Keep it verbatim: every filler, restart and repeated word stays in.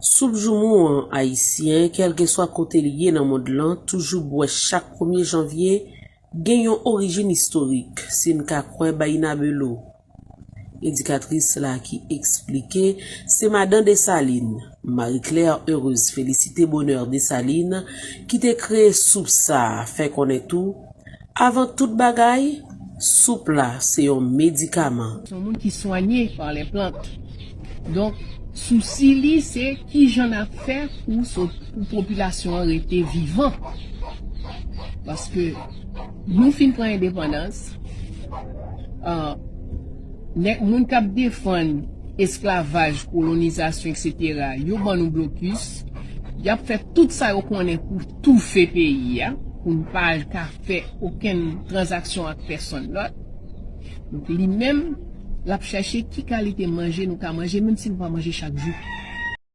Soup joumou an ayisyen, kèlkeswa kote l ye nan mond lan, toujou bwè chak premye janvye, gen yon orijin istorik, si n ka kwè Baïna Belot, edikatris la ki eksplike se madan Desalin, Marie Claire Heureuse Félicité Bonheur Dessalines, ki te kreye soup sa a, fè konnen tou, avan tout bagay, soup la se yon medikaman. Se yon moun ki swanye pa lè plant. Donk, sousi li se kijan n ap fè pou sot, pou popilasyon an rete vivan. Paske nou fin pran endepandans, ah, nèg moun k ap defann esklavaj, kolonizasyon, etsetera, yo ban nou blokis. Y ap fè tout sa yo konnen pou toufe peyi a, pou n pa ka fè okenn tranzaksyon ak pèsonn lòt. Donk, li menm, l ap chèche ki kalite manje nou ka manje, menm si nou pa manje chak jou.